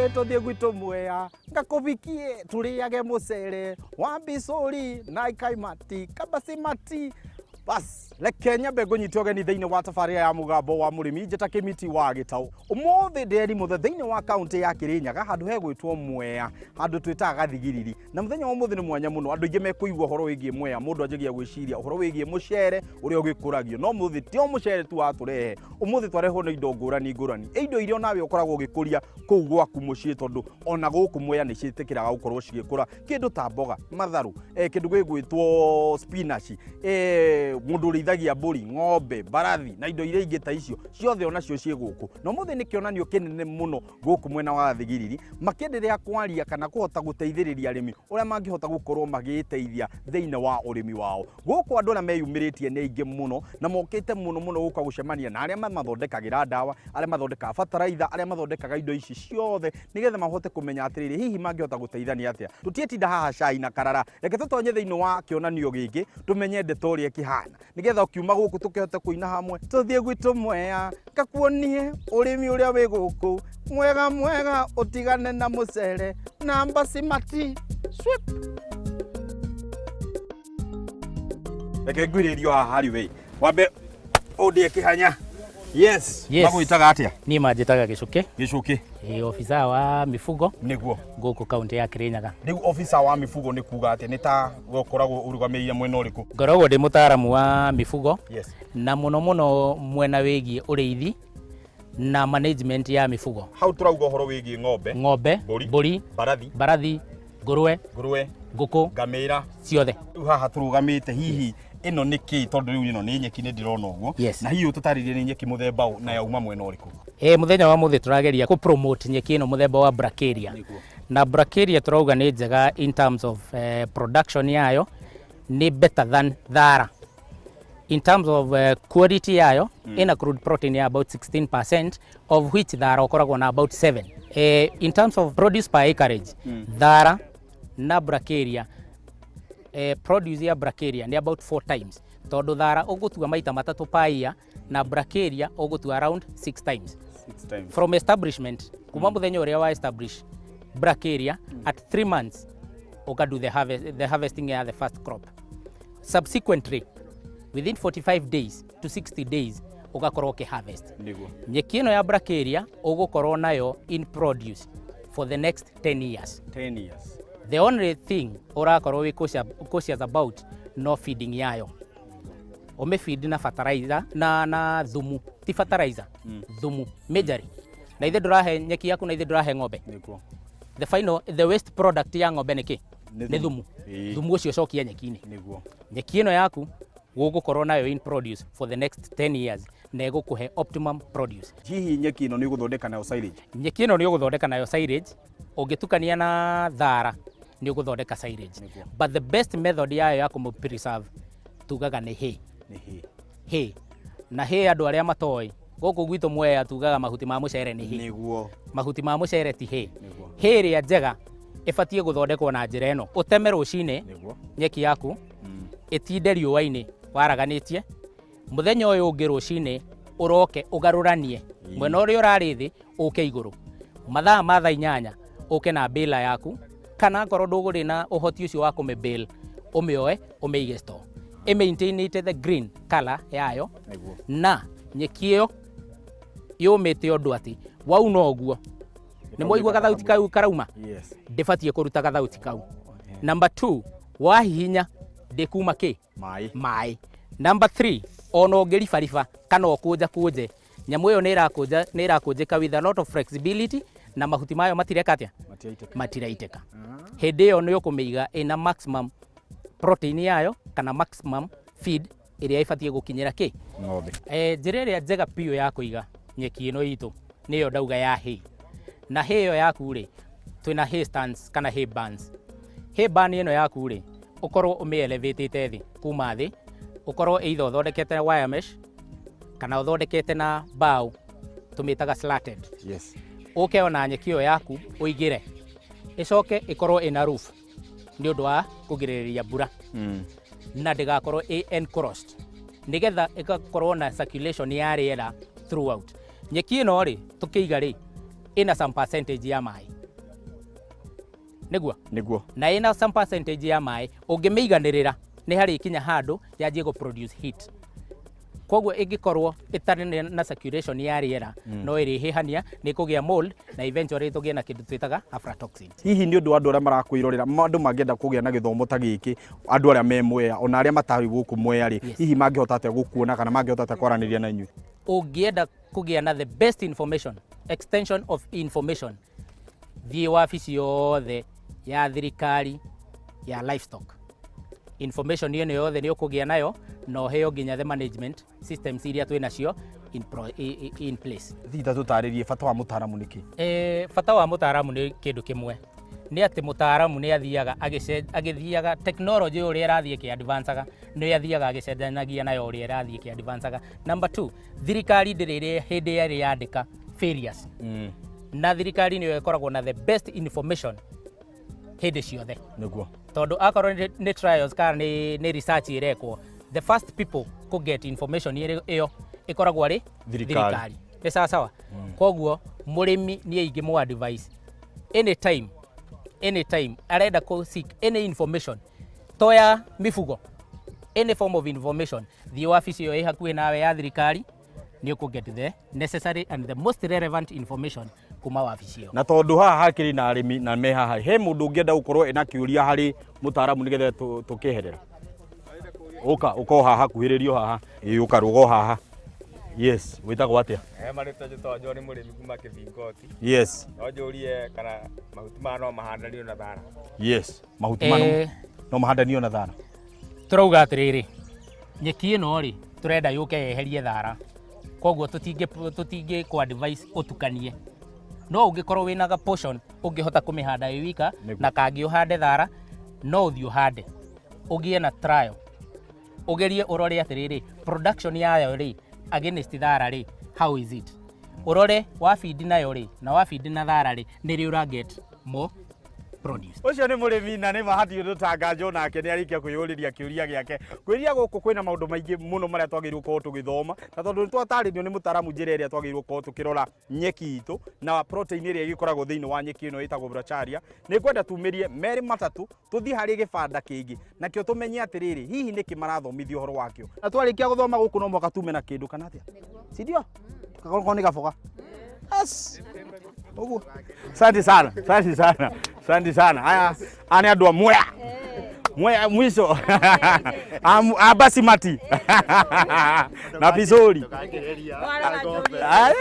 Tũthiĩ gwitũ Mwea ngakũbikie, tũrĩage mũcere wa mbicũri na ikaimati kabasimati. Bas, reke nyambe ngũnyite ũgeni thĩinĩ wa tabarĩra ya Mũgambo wa Mũrĩmi. Njĩta Kĩmiti wa Gĩtaũ. Ũmũthĩ ndĩreri mũthe thĩinĩ wa kaũntĩ ya Kĩrĩnyaga, handũ hegwĩtwo Mwea, handũ twĩtaga Gathigiriri. Na mũthenya wa ũmũthĩ nĩ mwanya mũno. Andũ aingĩ mekũigua ũhoro wĩgiĩ Mwea, mũndũ anjagia gwĩciria ũhoro wĩgiĩ mũcere ũrĩa ũgĩkũragio. No mũthĩ ti o mũcere tu watũrehe, ũmũthĩ twarehwo nĩ indo ngũrani ngũrani, indo iria onawe ũkoragwo ũgĩkũria kũu gwaku mũciĩ, tondũ ona gũkũ Mwea nĩ ciĩtĩkĩraga gũkorwo cigĩkũra kĩndũ ta mboga, matharũ, kĩndũ gĩgwĩtwo spinach, mũndũ ũrĩithagia mbũri, ng'ombe, mbarathi na indo iria ingĩ ta icio ciothe onacio ciĩ gũkũ. Na ũmũthĩ nĩ kĩonanio kĩnene mũno gũkũ mwena wa Gathigiriri, makĩenderea kwaria kana kũhota gũteithĩrĩria arĩmi ũrĩa mangĩhota gũkorwo magĩĩteithia thĩinĩ wa ũrĩmi wao. Gũkũ andũ arĩa meyumĩrĩtie nĩ aingĩ mũno na mokĩte mũno mũno gũka gũcemania na arĩa mamathondekagĩra ndawa, arĩa mathondekaga bataraitha, arĩa mathondekaga indo ici ciothe, nĩgetha mahote kũmenya atĩrĩrĩ, hihi mangĩhota gũteithania atĩa. Tũtietinda haha cai na karara, reke tũtonye thĩinĩ wa kĩonanio gĩkĩ tũmenye ndeto ũrĩa ĩkĩhana, nĩgetha ũkiuma gũkũ tũkĩhote kũina hamwe. Tũthiĩ gwitũ Mwea ngakuonie ũrĩmi ũrĩa wĩ gũkũ mwega mwega, ũtigane na mũcere na mbasimati. Swip. Reke ngwĩrĩrio haha harĩ we wambe ũndĩe kĩhanya. Yes. Yes. Magwĩtaga atĩa? Niĩ manjĩtaga Gĩcũkĩ. Gĩcũkĩ. Ĩ obithaa wa mifugo. Nĩguo. Gũkũ kaunti ya Kĩrĩnyaga. Rĩu obithaa wa mifugo nĩ kuga atĩa? Nĩ ta ũkoragwo ũrũgamĩrĩire mwena ũrĩkũ? Ngoragwo ndĩ mũtaaramu wa mifugo. Yes. Na mũno mũno mwena wĩgiĩ ũrĩithi na management ya mifugo. Hau tũrauga ũhoro wĩgiĩ ng'ombe, ng'ombe, mbũri, mbũri, mbarathi, mbarathi, ngũrwe, ngũrwe, ngũkũ, ngamĩra, ciothe. Rĩu haha tũrũgamĩte hihi ĩno nĩ kĩ? Tondũ rĩu ĩno nĩ nyeki, nĩ ndĩrona ũguo. Yes. Na hihi ũtũtarĩrie nĩ nyeki mũthemba ũ na yauma mwena ũrĩkũ? Ĩ mũthenya wa mũthĩ tũrageria kũ promote nyeki ĩno mũthemba wa Brachiaria. Na Brachiaria tũrauga nĩ njega in terms of production yayo, nĩ better than thara. In terms of quality yayo, ĩna crude protein ya about 16%, of which thara ũkoragwo na about 7. In terms of produce per acreage, thara na Brachiaria, produce ya Brachiaria nĩ about 4 times, tondũ thara ũgũtua maita matatũ per year na Brachiaria ũgũtua around 6 times. 6 times. From establishment, kuma mũthenya ũrĩa wa establish Brachiaria, at 3 months ũka do the, harvest, the harvesting ya the first crop. Subsequently, within 45 days to 60 days ũgakorwo ũkĩ harvest. Nĩguo. Nyeki ĩno ya Brachiaria ũgũkorwo nayo in produce for the next 10 years. 10 years. The only thing ũrakorwo wĩ cautious about no feeding yayo. Ũmĩfeed na fertilizer na thumu, ti fertilizer, thumu majorly. Na ithe ndũrahe nyeki yaku, na ithe ndũrahe ng'ombe. Nĩguo. The final, the waste product ya ng'ombe nĩ kĩ? Nĩ Nĩ thumu. thumu. Ĩĩ. Thumu ũcio ũcokia nyeki-inĩ. Nĩguo. Nyeki ĩno yaku gũgũkorwo nayo in produce for the next 10 years na ĩgũkũhe optimum produce. Hihi nyeki ĩno nĩ ũgũthondeka nayo silage? Nyeki ĩno nĩ ũgũthondeka nayo silage, ũngĩtukania na thara nĩ ũgũthondeka silage. Nĩguo. But the best method yayo ya kũmũ preserve tugaga nĩ hay. Nĩ hay. Hay. Na hay andũ arĩa matoĩ, gũkũ gwitũ Mwea tugaga mahuti ma mũcere nĩ hay. Nĩguo. Mahuti ma mũcere ti hay. Nĩguo. Hay ĩrĩa njega ĩbatiĩ gũthondekwo na njĩra ĩno. Ũteme rũcinĩ Nĩguo. nyeki yaku, ĩtinde riũa-inĩ waraganĩtie. Mũthenya ũyũ ũngĩ rũcinĩ ũroke ũgarũranie mwena ũrĩa ũrarĩ thĩ ũke igũrũ. Mathaa ma thaa 8 ũke na bela yaku, kana akorwo ndũgũrĩ na ũhoti ũcio wa kũmĩ bale, ũmĩoe ũmĩige store. Ĩ maintainĩte the green color yayo. Nĩguo. Na nyeki ĩyo yũmĩte ũndũ atĩ wauna ũguo nĩ mwaigua gathauti kau karauma? Yes. Ndĩbatiĩ kũruta gathauti kau. Number 2, wahihinya ndĩkuma kĩ? Maĩ. Maĩ. Number 3, ona ũngĩribariba kana ũkũnja kũnje, nyamũ ĩyo nĩ ĩrakũnja, nĩ ĩrakũnjĩka with a lot of flexibility, na mahuti mayo matireka atĩa? Matiraitĩka. Matiraitĩka. Hĩndĩ ĩyo nĩ ũkũmĩiga ĩna maximum protein yayo kana maximum feed ĩrĩa ĩbatiĩ gũkinyĩra kĩ? Ng'ombe. Njĩra ĩrĩa njega biũ ya kũiga nyeki ĩno itũ nĩyo ndauga ya hay. Na hay ĩyo yaku rĩ, twĩna hay stands kana hay barns. Hay barn ĩno yaku rĩ, ũkorwo ũmĩ elevatĩte thĩ kuma thĩ, ũkorwo either ũthondekete wire mesh kana ũthondekete na mbaũ, tũmĩtaga slatted. Yes. Ũke ona nyeki ĩyo yaku ũigĩre, ĩcoke ĩkorwo ĩna roof nĩ ũndũ wa kũgirĩrĩria mbura. Na ndĩgakorwo ĩ enclosed, nĩgetha ĩgakorwo na circulation ya rĩera throughout. Nyeki ĩno rĩ, tũkĩiga rĩ, Ĩna some percentage ya maĩ, nĩguo? Nĩguo. Na ĩna some percentage ya maĩ, ũngĩmĩiganĩrĩra nĩ harĩ ikinya handũ yanjie gũ produce heat. Koguo ĩngĩkorwo ĩtarĩ na circulation ya rĩera, no ĩrĩhĩhania, nĩ ĩkũgĩa mold na eventually tũgĩe na kĩndũ twĩtaga aflatoxin. Hihi nĩ ũndũ wa andũ arĩa marakwĩrorera, andũ mangĩenda kũgĩa na gĩthomo ta gĩkĩ, andũ arĩa me Mwea ona arĩa matarĩ gũkũ Mwea rĩ, hihi mangĩhota atĩa gũkuona kana mangĩhota atĩa kwaranĩria na inyuĩ? Ũngĩenda kũgĩa na the best information, extension of information, thiĩ wabici yothe ya thirikari ya livestock. Information ĩno yothe nĩ ũkũgĩa nayo na ũheo nginya the management systems iria twĩ nacio in place. Thita, tũtarĩrie bata wa mũtaaramu nĩkĩ? Bata wa mũtaaramu nĩ kĩndũ kĩmwe, nĩ atĩ mũtaaramu nĩ athiaga agĩthiaga technology ũrĩa ĩrathiĩ ĩkĩ-advancaga, nĩ athiaga agĩcenjanagia nayo ũrĩa ĩrathiĩ ĩkĩ-advancaga. Number two, thirikari ndĩrĩ hĩndĩ ĩrĩ yandĩka failures, na thirikari nĩyo ĩkoragwo na the best information hĩndĩ ciothe. Tondũ akorwo nĩ trials kana nĩ research ĩrekwo, the first people kũ get information ĩyo ĩkoragwo arĩ Thirikari. Nĩ sawa sawa. Koguo mũrĩmi niĩ ingĩmũ advice, anytime, anytime arenda kũ seek any information to ya mifugo, any form of information, thiĩ wabici ĩyo ĩ hakuhĩ nawe ya thirikari, nĩ ũkũ get the necessary and the most relevant information kuma wabici ĩyo. Na tondũ haha hakĩrĩ na arĩmi na me haha, he mũndũ ũngĩenda gũkorwo ena kĩũria harĩ mũtaaramu nĩgetha tũkĩeherera, ũka ũka o haha, kuhĩrĩrio haha. Ĩ, ũka rũga o haha. Yes, wĩtagwo atĩa? He marĩtwa njĩtagwo John Mũrĩmi kuma Kĩbingoti. No njũrie kana mahuti maya no mahandanio na thara? Yes, mahuti maya no mahandanio na thara? Tũrauga atĩrĩrĩ, nyeki ĩno rĩ, tũrenda yũke yeherie thara, koguo tũtingĩ kũ advise ũtukanie. No ũngĩkorwo wĩna ga portion ũngĩhota kũmĩhanda ĩ wika na kangĩ ũhande thara, no ũthiĩ ũhande ũgĩe na trial, ũgerie ũrore atĩrĩrĩ, production yayo rĩ against thara rĩ, how is it? Ũrore wabindi nayo rĩ na wabindi na thara rĩ, nĩ rĩ ũra get more produce. Ũcio nĩ mũrĩmi na nĩ ma hatirĩ ũndũ tanganjwo nake, nĩ arĩkia kwĩyũrĩria kĩũria gĩake. Kwĩria gũkũ kwĩna maũndũ maingĩ mũno marĩa twagĩrĩirwo gũkorwo tũgĩthoma, na tondũ nĩ twatarĩrio nĩ mũtaaramu njĩra ĩrĩa twagĩrĩirwo gũkorwo tũkĩrora nyeki itũ na protein ĩrĩa ĩgĩkoragwo thĩinĩ wa nyeki ĩno ĩtagwo bracharia, nĩ ngwenda tumĩrie merĩ matatũ tũthiĩ harĩ gĩbanda kĩngĩ nakĩo tũmenye atĩrĩrĩ, hihi nĩkĩ marathomithio ũhoro wakĩo. Na twarĩkia gũthoma gũkũ no mũhaka tume na kĩndũ kana atĩa, si ndio? Tukakorwo nĩ gaboga. Yes. Ũguo. Asante sana, asante sana, asante sana. Haya, aya nĩ andũ a Mwea. Mwea mwisho. A basimati. Na pisori. Ai.